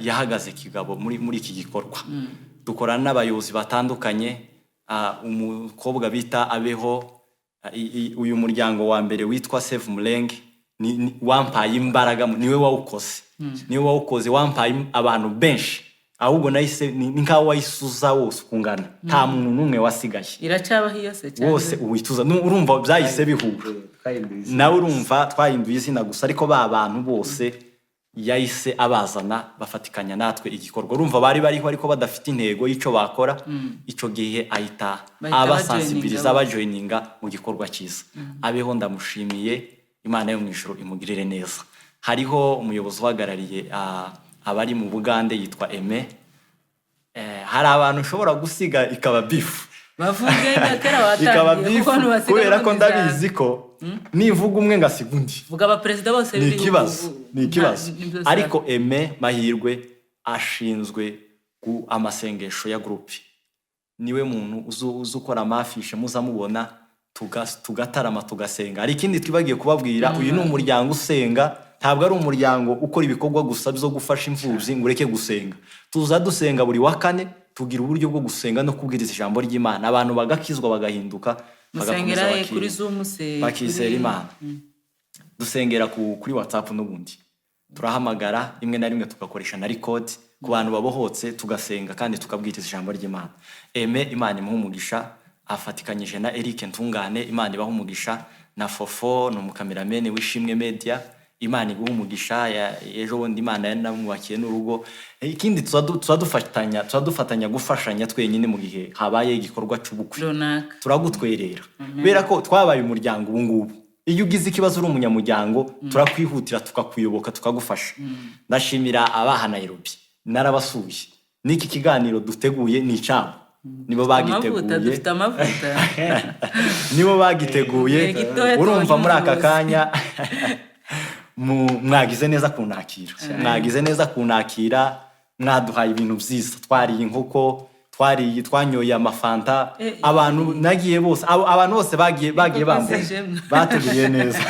yahagaze kigabo muri iki gikorwa. Dukorana n'abayobozi batandukanye, umukobwa bita Abeho, uyu muryango wa mbere witwa Save Mulenge wampaye imbaraga, niwe wawukoze, niwe wawukoze, wampaye abantu benshi. Ahubwo nahise ni nkaho wayisuza wose ukungana, nta muntu n'umwe wasigaye. Iracyabaho iyo se cyangwa? Wose uwituza. Urumva byahise bihura. Twahinduye izina. Nawe urumva twahinduye izina gusa, ariko ba bantu bose yahise abazana bafatikanya natwe igikorwa. Urumva bari bariho ariko badafite intego y'icyo bakora. Icyo gihe ahita Bahita abasansibiliza, bajoininga. Abajoininga mu gikorwa cyiza. Abeho, ndamushimiye, Imana yo mu ijuru imugirire neza. Hariho umuyobozi uhagarariye abari mu Bugande yitwa Aime. Hari abantu ushobora gusiga ikaba bifu. Bavuge nka kera Ikaba watangiye bifu kuko ntibasiga kubera ko n'ubundi ijambo. Ndabizi ko nivuga umwe ngasiga undi. Vuga abaperezida bose Ni b'ibihugu. ikibazo, ni ikibazo. Nibyo. Ariko Aime Mahirwe ashinzwe amasengesho ya groupe, niwe muntu uzi ukora amafishe muzamubona, tugatarama, tugasenga. Hari ikindi twibagiye kubabwira: uyu ni umuryango usenga, ntabwo ari umuryango ukora ibikorwa gusa byo gufasha imfubyi ngo ureke gusenga. Tuza dusenga buri wa kane, tugira uburyo bwo gusenga no kubwiriza ijambo ry'Imana, abantu bagakizwa, bagahinduka, Musengera bagakomeza he? Kuri Zoom se? Bakizera Imana. Dusengera kuri WhatsApp n'ubundi turahamagara rimwe na rimwe, tugakoresha na record ku bantu babohotse, tugasenga kandi tukabwiriza ijambo ry'Imana. Eme, Imana imuha umugisha, afatikanyije na Eric Ntungane, Imana ibaha umugisha, na Fofo ni umukameramene w'Ishimwe Media, Imana iguha umugisha. Ejo bundi Imana yanamwubakiye n'urugo. Ikindi tuba dufatanya gufashanya twenyine mu gihe habaye igikorwa c'ubukwe runaka. Turagutwerera kubera ko twabaye umuryango ubu ngubu. Iyo ugize ikibazo uri umunyamuryango, turakwihutira, tukakuyoboka, tukagufasha. Ndashimira abaha Nairobi, narabasuye. N'iki kiganiro duteguye ni icyabo, nibo Amavuta. bagiteguye. Dufite amavuta. Nibo bagiteguye. Igihe gitoya Urumva tubonye muri aka umuyobozi. kanya mwagize neza kunakira, mwagize neza kunakira, mwaduhaye ibintu byiza, twariye inkoko, twariye, twanyoye amafanta. Abantu nagiye bose, abantu bose bagiye Inkoko bambona zijemwe. Batugiriye neza.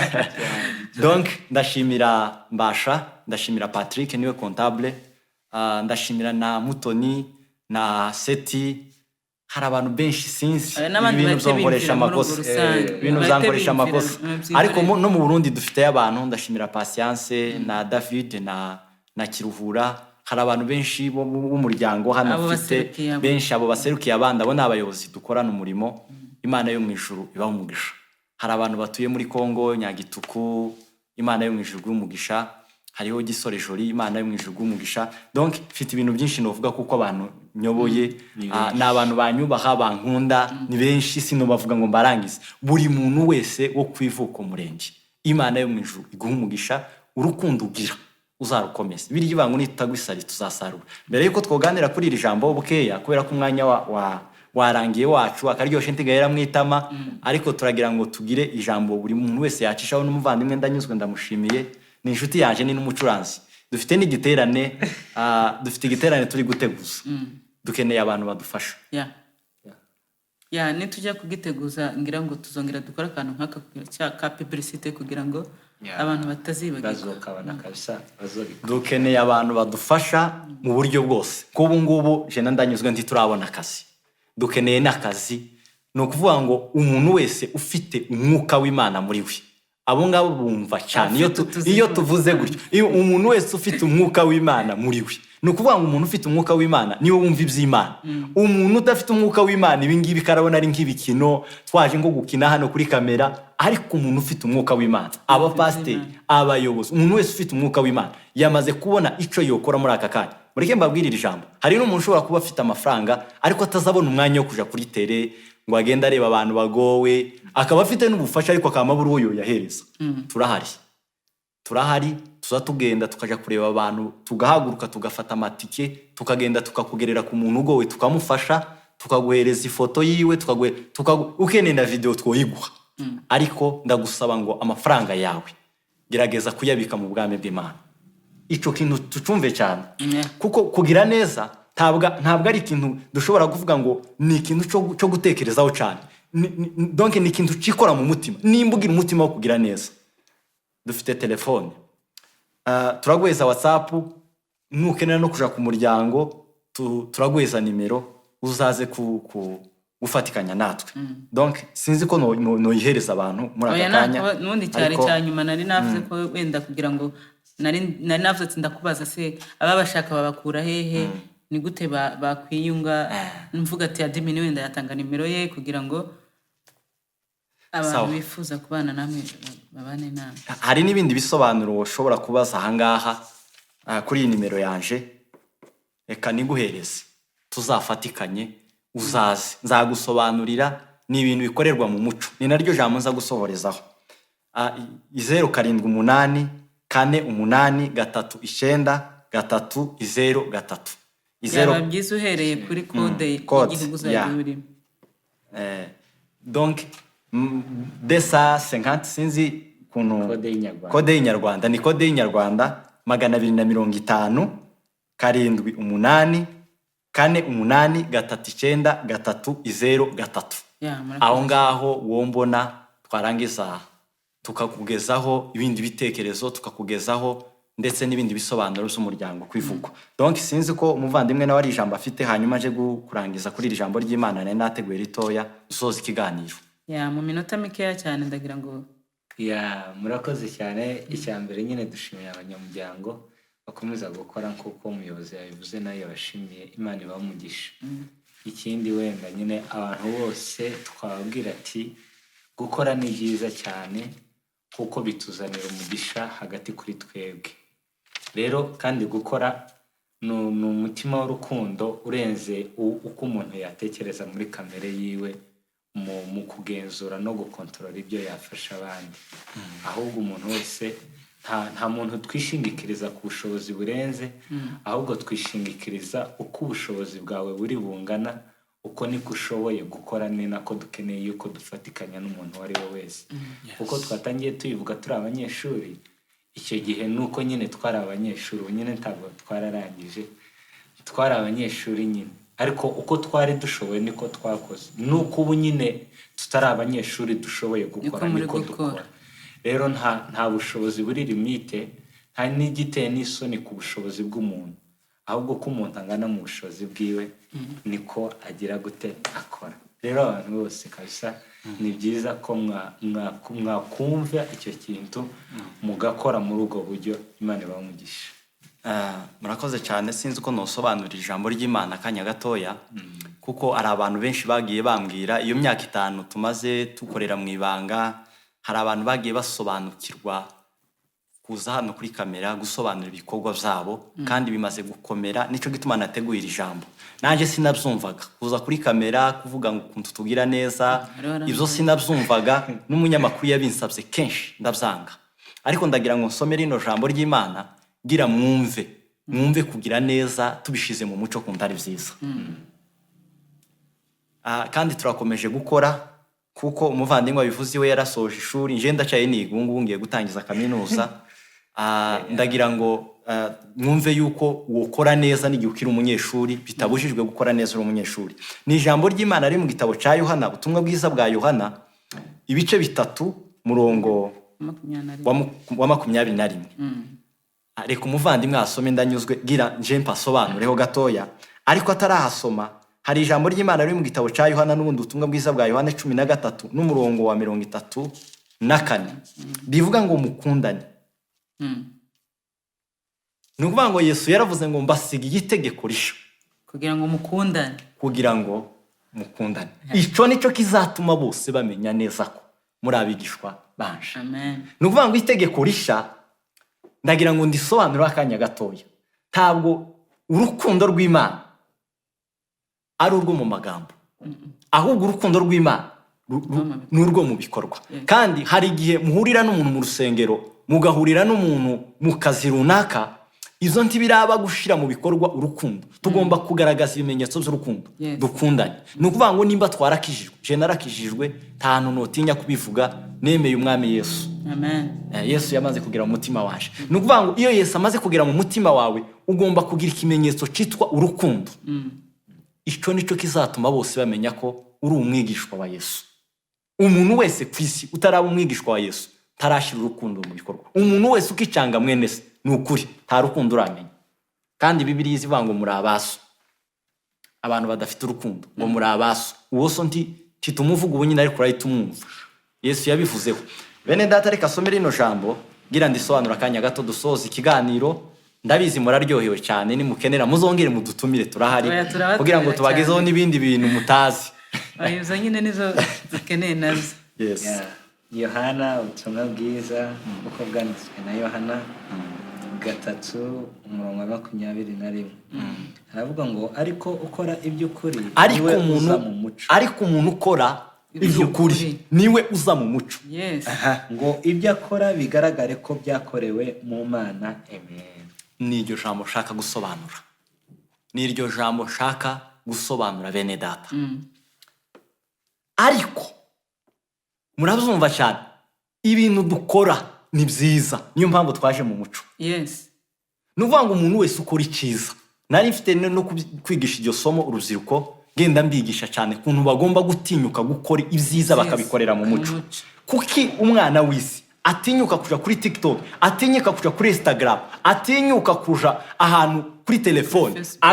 Donc ndashimira Mbasha, ndashimira Patrick niwe comptable, ndashimira na Mutoni na Seti. Hari abantu benshi sinzi. Hari n'abandi Ibintu bahita byonkoresha binjira muri urwo amakosa. rusange. Ibintu Bahita byankoresha binjira, amakosa. byihorere. Ariko no mu Burundi dufiteyo abantu. Ndashimira Patience na David na Kiruhura. Hari abantu benshi b'umuryango hano Abo mfite baserukiye abo. benshi, abo baserukiye abandi, abo ni abayobozi dukorana umurimo. Imana yo mu ijuru ibaha umugisha. Hari abantu batuye muri Kongo Nyagituku, Imana yo mu ijuru iguhe umugisha. Hariho Gisore Joli, Imana yo mu ijuru iguhe umugisha. Donc mfite ibintu byinshi novuga kuko abantu nyoboye ni abantu banyubaha, bankunda, ni benshi, sinobavuga ngo mbarangize. Buri muntu wese wo ku ivuko murenge, Imana yo mu ijuru iguhe umugisha. Urukundo ugira uzarukomeza. Biriya ivuga ngo nitutagwa isari tuzasarura. Mbere yuko twoganira kuri iri jambo bukeya, kubera ko umwanya warangiye wacu, akaryoshye ntigahera mu itama, ariko turagira ngo tugire ijambo buri muntu wese yacishaho. N'umuvandimwe Ndanyuzwe, ndamushimiye, ni inshuti yaje, ni n'umucuranzi. Dufite n'igiterane, dufite igiterane turi guteguza, dukeneye abantu badufasha. Ya, nitujya kugiteguza ngira ngo tuzongera dukore akantu nk'aka ka publicité kugira ngo abantu batazibagirwa. Bazokabona kabisa, bazobikora. Dukeneye abantu badufasha mu buryo bwose. Nk'ubu ngubu jena Ndanyuzwe ntiturabona akazi, dukeneye n'akazi. Ni ukuvuga ngo umuntu wese ufite umwuka w'Imana muri we, abo ngabo bumva cyane iyo Afite utuzi iyo twose. tuvuze gutyo. Iyo umuntu wese ufite umwuka w'Imana muri we, ni ukuvuga ngo umuntu ufite umwuka w'Imana niwe wumva iby'Imana. Umuntu udafite umwuka w'Imana, ibi ngibi karabona ari nk'ibikino twaje nko gukina hano kuri kamera. Ariko umuntu ufite umwuka w'Imana, abapasiteri, abayobozi, umuntu wese ufite umwuka w'Imana yamaze kubona icyo yokora muri aka kanya. Mureke mbabwire iri jambo: hari n'umuntu ushobora kuba afite amafaranga ariko atazabona umwanya wo kuja kuri tere ngo agende areba abantu bagowe, akaba afite n'ubufasha ariko akaba abura uwo yoyahereza. Turahari, turahari, tuza tugenda tukaja kureba abantu, tugahaguruka, tugafata amatike, tukagenda tukakugerera ku muntu ugowe, tukamufasha, tukaguhereza ifoto yiwe, ukeneye na video twoyiguha. Ariko ndagusaba ngo amafaranga yawe Gerageza kuyabika mu bwami bw'Imana. Icyo kintu tucumve cyane, kuko kugira neza ntabwo ari ikintu dushobora kuvuga ngo ni ikintu cyo gutekerezaho cyane. Donc ni ikintu cikora mu mutima. Nimba ugira umutima wo kugira neza, dufite telefone, turaguheza WhatsApp. Nukenera no kuja ku muryango, turaguheza nimero, uzaze gufatikanya natwe. Donc sinzi ko noyihereza abantu muri aka Oya, kanya. N'ubundi cyari cya nyuma nari navuze ko wenda kugira ngo nari navuze ati ndakubaza se ababashaka babakura hehe, ni gute bakwiyunga. Mvuga ati admin wenda yatanga nimero ye kugira ngo abantu bifuza kubana namwe babane namwe. Hari n'ibindi bisobanuro ushobora kubaza ahangaha, kuri iyi nimero yanje. Reka niguhereze, tuzafatikanye, uzaze nzagusobanurira. Ni ibintu bikorerwa mu muco, ni naryo jambo nza gusohorezaho. 0784839303. Izero Byaba byiza uhereye kuri kode Code, y'igihugu uzajya urimo. Donc 250, sinzi ukuntu. Kode y'Inyarwanda. Kode y'Inyarwanda, ni kode y'Inyarwanda 250 78 48 39 303. Ya, murakoze. Aho ngaho uwo mbona twarangiza tukakugezaho ibindi bitekerezo, tukakugezaho ndetse n'ibindi bisobanuro by'umuryango kwivugwa. Donc sinzi ko umuvandimwe nawe ari ijambo afite, hanyuma aje kurangiza kuri iri jambo ry'Imana nari nateguye ritoya, dusoza ikiganiro. Ya, mu minota mikeya cyane ndagira ngo Ya, murakoze cyane. Icya mbere nyine dushimiye abanyamuryango bakomeza gukora nk'uko umuyobozi yabivuze, nawe yabashimiye, Imana ibahe umugisha. Ikindi wenda nyine abantu bose twababwira ati gukora ni byiza cyane kuko bituzanira umugisha hagati kuri twebwe. Rero kandi gukora ni umutima w'urukundo urenze uko umuntu yatekereza muri kamere yiwe mu kugenzura no gukontorora ibyo yafasha abandi. Ahubwo umuntu wese, nta muntu twishingikiriza ku bushobozi burenze, ahubwo twishingikiriza uko ubushobozi bwawe buri bungana, uko niko ushoboye gukora, ni nako dukeneye yuko dufatikanya n'umuntu uwo ari we wese. Kuko twatangiye tubivuga turi abanyeshuri, icyo gihe nuko nyine twari abanyeshuri, ubu nyine ntabwo twararangije, twari abanyeshuri nyine, ariko uko twari dushoboye niko twakoze, nuko ubu nyine tutari abanyeshuri dushoboye gukora, Niko muri niko gukora. dukora. Rero nta bushobozi buri limite, nta n'igiteye n'isoni ku bushobozi bw'umuntu, ahubwo ko umuntu angana mu bushobozi bwiwe niko agira gute akora. Rero abantu bose kabisa ni byiza ko mwakumva icyo kintu mugakora muri ubwo buryo. Imana ibahe umugisha. Murakoze cyane. Sinzi uko nosobanurira ijambo ry'Imana akanya gatoya, kuko hari abantu benshi bagiye bambwira iyo myaka 5 tumaze tukorera mu ibanga, hari abantu bagiye basobanukirwa kuza hano kuri kamera gusobanura ibikorwa byabo, kandi bimaze gukomera. Nicyo gituma nateguye iri jambo. Nanjye sinabyumvaga kuza kuri kamera kuvuga ngo ukuntu tugira neza, ibyo sinabyumvaga, n'umunyamakuru yabinsabye kenshi ndabyanga. Ariko ndagira ngo nsome rino jambo ry'Imana gira mwumve kugira neza tubishize mu muco kumva ari byiza. Kandi turakomeje gukora kuko umuvandimwe wabivuze iwe yarasoje ishuri, nje ndacaye niga, ubu ngubu ngiye gutangiza kaminuza. Ndagira ngo mwumve yuko wokora neza n'igihe ukiri umunyeshuri, bitabujijwe gukora neza uri umunyeshuri. Ni ijambo ry'Imana riri mu gitabo cya Yohana, ubutumwa bwiza bwa Yohana, ibice 3, murongo 21. wa 21. Reka umuvandimwe asome, ndanyuzwe gira nje mpasobanureho gatoya. Ariko atarahasoma, hari ijambo ry'Imana riri mu gitabo cya Yohana n'ubundi ubutumwa bwiza bwa Yohana 13 n'umurongo wa 34, rivuga ngo mukundane. Ni ukuvuga ngo Yesu yaravuze ngo mbasigiye itegeko risha kugira ngo mukundane, kugira ngo mukundane. Icyo nicyo kizatuma bose bamenya neza ko muri abigishwa banje. Amen. Ni ukuvuga ngo itegeko risha, ndagira ngo ndisobanure akanya gatoya. Ntabwo urukundo rw'Imana ari urwo mu magambo, ahubwo urukundo rw'Imana ni urwo mu bikorwa. Kandi hari igihe muhurira n'umuntu mu rusengero, mugahurira n'umuntu mu kazi runaka, izo ntibiraba gushira mu bikorwa urukundo. Tugomba kugaragaza ibimenyetso by'urukundo, dukundanye. Ni ukuvuga ngo nimba twarakijijwe, je narakijijwe, nta hantu notinya kubivuga, nemeye umwami Yesu. Amen. Yesu yamaze kugera mu mutima waje. Ni ukuvuga ngo iyo Yesu amaze kugera mu mutima wawe, ugomba kugira ikimenyetso cyitwa urukundo. Icyo nicyo kizatuma bose bamenya ko uri umwigishwa wa Yesu. Umuntu wese ku isi utaraba umwigishwa wa Yesu ntarashyira urukundo mu bikorwa. Umuntu wese ukicanga mwene se, ni ukuri nta rukundo uramenya. Kandi Bibiliya izivuga ngo muri abaso. Abantu badafite urukundo ngo muri abaso. Uwo so ntitumuvuga ubu nyine, ariko urahita umwumva. Yesu yabivuzeho. Bene data, reka asome rino jambo ngira ndisobanura akanya gato dusoza ikiganiro. Ndabizi muraryohewe cyane, nimukenera muzongere mudutumire, turahari Oya, turabatumira kugira ngo tubagezeho cyane. n'ibindi bintu mutazi. Oya, izo nyine nizo dukeneye nazo. Yes. Yeah. Yohana, ubutumwa bwiza uko bwanditswe na Yohana 3:21, aravuga ngo ariko ukora iby'ukuri Ariko niwe umuntu uza mu muco. Ariko umuntu ukora iby'ukuri Iby'ukuri. niwe uza mu muco. Yes. Ngo ibyo akora bigaragare ko byakorewe mu Mana. Amen. Ni iryo jambo nshaka gusobanura. Ni iryo jambo nshaka gusobanura, bene data. Ariko murabyumva cyane, ibintu dukora ni byiza, niyo mpamvu twaje mu muco. Ni ukuvuga ngo umuntu wese ukora icyiza, nari mfite no kwigisha iryo somo urubyiruko, ngenda mbigisha cyane ukuntu bagomba gutinyuka gukora ibyiza bakabikorera mu muco. Mu muco. Kuki umwana w'isi atinyuka kuja kuri TikTok, atinyuka kuja kuri Instagram, atinyuka kuja ahantu kuri telefone, Facebook.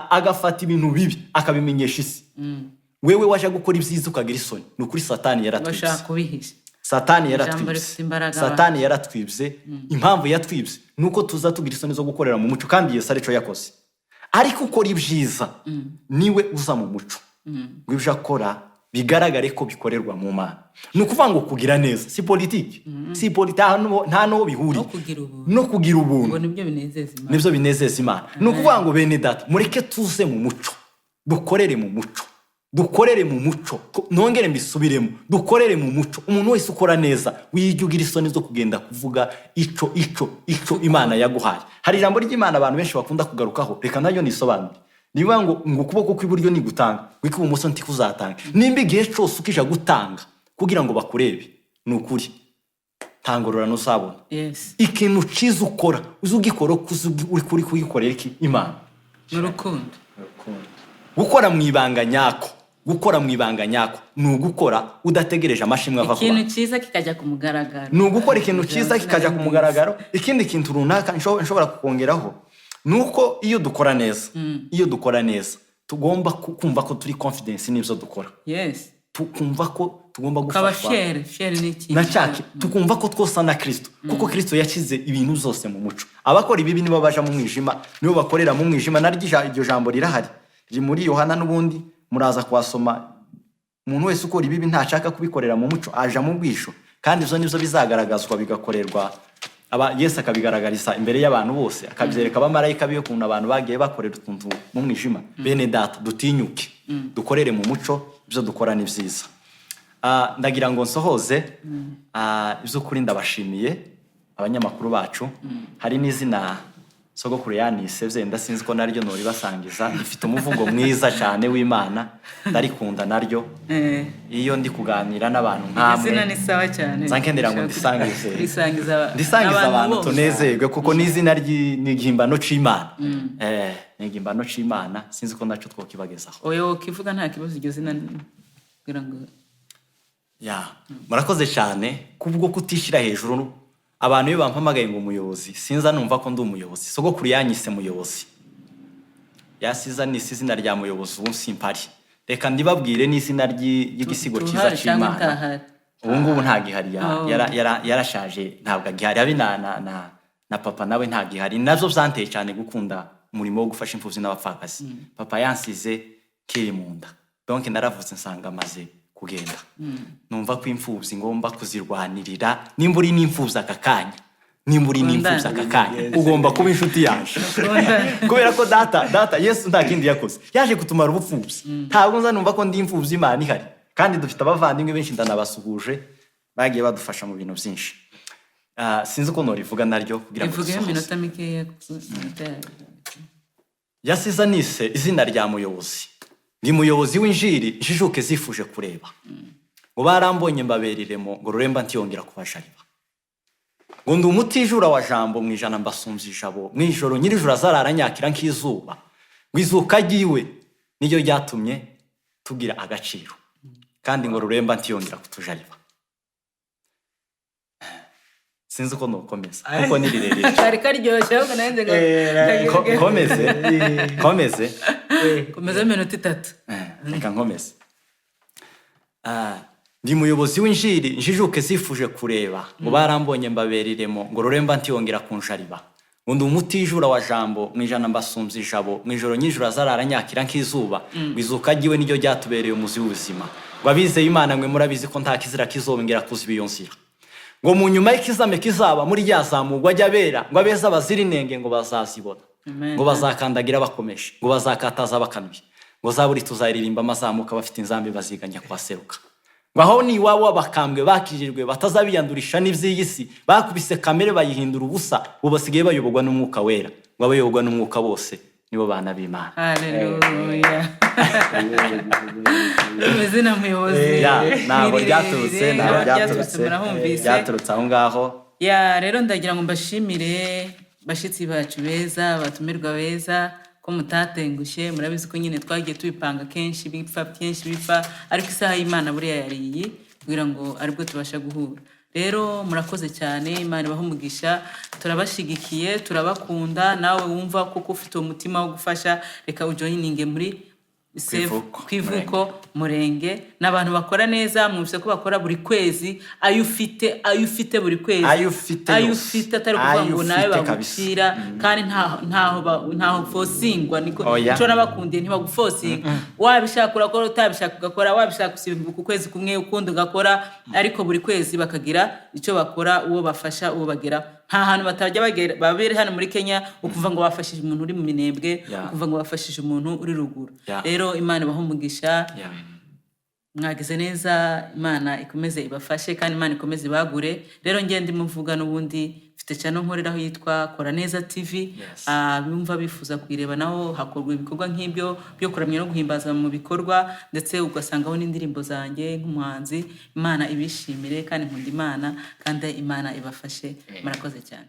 agafata ibintu bibi akabimenyesha isi, wewe waje gukora ibyiza ukagira isoni? Ni ukuri, Satani yaratwibye. Bashaka kubihisha. Satani Ijambo yaratwibye. rifite imbaraga. Satani yaratwibye. Impamvu yatwibye ni uko tuza tugira isoni zo gukorera mu muco, kandi Yesu aricyo yakoze. Ariko ukora ibyiza niwe uza mu muco, ngo ibyo akora bigaragare ko bikorerwa mu Mana. Ni ukuvuga ngo kugira neza si politiki, si politiki, nta n'aho bihuriye. No kugira ubuntu. No kugira ubuntu. Ngo nibyo binezeza Imana. Nibyo binezeza Imana. Ni ukuvuga ngo bene data, mureke tuze mu muco, dukorere mu muco, dukorere mu muco. Nongere mbisubiremo, dukorere mu muco. Umuntu wese ukora neza, wijya ugira isoni zo kugenda kuvuga ico Imana yaguhaye. Hari ijambo ry'Imana abantu benshi bakunda kugarukaho, reka naryo nisobanure. Niba ngo ukuboko kw'iburyo ni gutanga, ngo ikw'ibumoso ntikuzatanga. Nimba igihe cyose ukija gutanga kugira ngo bakurebe, ni ukuri nta ngororano uzabona. Ikintu cyiza ukora, uzi ugikora uko uzi uri kuri kugikorera iki? Imana. Mu rukundo. Urukundo. Gukora mu ibanga nyako, gukora mu ibanga nyako ni ugukora udategereje amashimwe ava ku Ikintu bantu. cyiza kikajya ku mugaragaro. Ni ugukora ikintu cyiza kikajya ku mugaragaro. Ikindi kintu runaka nshobora kukongeraho ni uko iyo dukora neza, iyo dukora neza, tugomba kumva ko turi confidence n'ibyo dukora. Tukumva ko tugomba Ukaba gufashwa fier. Fier ni ikintu na cyake, tukumva ko twosa na Kristo, kuko Kristo yashyize ibintu byose mu muco. Abakora ibibi nibo baja mu mwijima, nibo bakorera mu mwijima. Naryo iryo jambo rirahari, riri muri Yohana n'ubundi muraza kuhasoma. Umuntu wese ukora ibibi ntashaka kubikorera mu muco, aja mu bwisho, kandi ibyo nibyo bizagaragazwa, bigakorerwa aba Yesu akabigaragariza imbere y'abantu bose, akabyereka abamarayika biwe ukuntu abantu bagiye bakorera utuntu mu mwijima. Bene data, dutinyuke dukorere mu muco, ibyo dukora ni byiza. Ndagira ngo nsohoze. Iby'ukuri ndabashimiye abanyamakuru bacu. Hari n'izina sogokuru yanise, byenda sinzi ko naryo noribasangiza, rifite umuvugo mwiza cyane w'Imana, ndarikunda naryo. Iyo ndi kuganira n'abantu nkamwe, Izina ni sawa cyane. nza nkenera ngo ndisangize. Risangiza Ndisangiza abantu bose. tunezerwe, kuko n'izina ni igihimbano c'Imana. Ni igihimbano c'Imana, sinzi ko naco twokibagezaho. Oya, wokivuga nta kibazo iryo zina kugira ngo Ya, murakoze cyane kubwo kutishyira hejuru. Abantu iyo bampamagaye ngo umuyobozi, sinza numva ko ndi umuyobozi. Sogokuru yanyise muyobozi, yasiza nise izina rya muyobozi, ubu simpari. Reka ndibabwire n'izina ry'igisigo cyiza Tuhari cyangwa c'Imana. Utahari? Ubu ngubu ntagihari, Oh. yarashaje, ntabwo agihari. Habe na papa nawe ntagihari. Nabyo byanteye cyane gukunda umurimo wo gufasha imfubyi n'abapfakazi. Papa yansize kiri mu nda, donc naravutse nsanga amaze kugenda. Numva ko imfubyi ngomba kuzirwanirira. Nimba uri n'imfubyi aka kanya, nimba uri n'imfubyi aka kanya, ugomba kuba inshuti yaje, kubera ko data Yesu nta kindi yakoze, yaje kutumara ubupfubyi. Ntabwo nza numva ko ndi imfubyi Imana ihari, kandi dufite abavandimwe benshi, ndanabasuhuje, bagiye badufasha mu bintu byinshi. Sinzi uko norivuga naryo kugira ngo Ivugeho dusohoze. iminota mikeya kuko iminota Yasize anise izina rya muyobozi. Ndi muyobozi w'injiri njijuke zifuje kureba, ngo barambonye mbabera iremo, ngo ruremba ntiyongera kubajariba. Ngo ndi umutijura wa jambo, mu ijana mbasumbya ijabo, mu ijoro nyirijoro azarara nyakira nk'izuba. Ngo izuka ryiwe niryo ryatumye tugira agaciro, kandi ngo ruremba ntiyongera kutujariba. Sinzi uko nukomeza kuko ni rirerire. Kari karyoshye ahubwo nanjye ngo Nkomeze, nkomeze. Komeza iminota 3. Reka nkomeze. Ndi muyobozi w'injiri, njijuke zifuje kureba, ngo barambonye mbabera iremo, ngo ruremba ntiyongera kunjariba. Ngo ndi umutijura wa jambo, mu ijana mbasumbya ijabo, mu ijoro nyijoro azarara nyakira nk'izuba. Ngo izuka ryiwe niryo ryatubereye umuzi w'ubuzima. Ngo abizeye Imana mwe murabizi ko nta kizira kizongera kuziba iyo nzira. Ngo mu nyuma y'ikizame kizaba muri rya zamurwa ry'abera, ngo abeza bazira inenge ngo bazazibona. Amen. Ngo bazakandagira bakomeje, ngo bazakataza bakanuye, ngo zaburi tuzaririmba amazamuka, bafite inzambi baziganya kuhaseruka. Ngo aho ni iwabo w'abakambwe bakijijwe, batazabiyandurisha n'iby'iyi si, bakubise kamere bayihindura ubusa, ubu basigaye bayoborwa n'Umwuka Wera. Ngo abayoborwa n'Umwuka bose nibo bana b'Imana. Haleluya! Izina muyobozi Ya, ntabwo ni ryaturutse, rirerire, ntabwo aho ryaturutse, murahumvise. Ryaturutse aho ngaho. Ya, rero ndagira ngo mbashimire, bashyitsi bacu beza, batumirwa beza, ko mutatengushye. Murabizi ko nyine twagiye tubipanga kenshi bipfa, kenshi bipfa, ariko isaha y'Imana buriya yari iyi kugira ngo aribwo tubasha guhura. Rero murakoze cyane, Imana ibahe umugisha. Turabashigikiye, turabakunda. Nawe wumva kuko ufite uwo mutima wo gufasha, reka ujoininge muri Save Kwivuko. Kwivuko Murenge. Ni abantu bakora neza. Mwumvise ko bakora buri kwezi, ayo ufite, ayo ufite buri kwezi. Ayo ufite ayo yose. ufite, atari ukuvuga Ayo ngo nawe ufite kabisa. bagucira, kandi ntaho forcingwa niko. Oya. Ico nabakundiye, ntibaguforcinga. Wabishaka urakora, utabishaka ugakora, wabishaka usimbuka ukwezi kumwe, ukundi ugakora, ariko buri kwezi bakagira icyo bakora, uwo bafasha, uwo bageraho. Nta hantu batajya bagera. Babere hano muri Kenya, ukumva ngo bafashije umuntu uri mu Minembwe, ukumva ngo bafashije umuntu uri ruguru. Rero Imana ibahe umugisha. Mwagize neza, Imana ikomeze ibafashe kandi Imana ikomeze ibagure. Rero njye ndimo mvuga n'ubundi mfite channel nkoreraho yitwa Kora Neza TV. Bumva bifuza kuyireba, naho hakorwa ibikorwa nk'ibyo byo kuramya no guhimbaza mu bikorwa, ndetse ugasangaho n'indirimbo zanjye nk'umuhanzi. Imana ibishimire, kandi nkunda Imana, kandi Imana ibafashe. Murakoze cyane.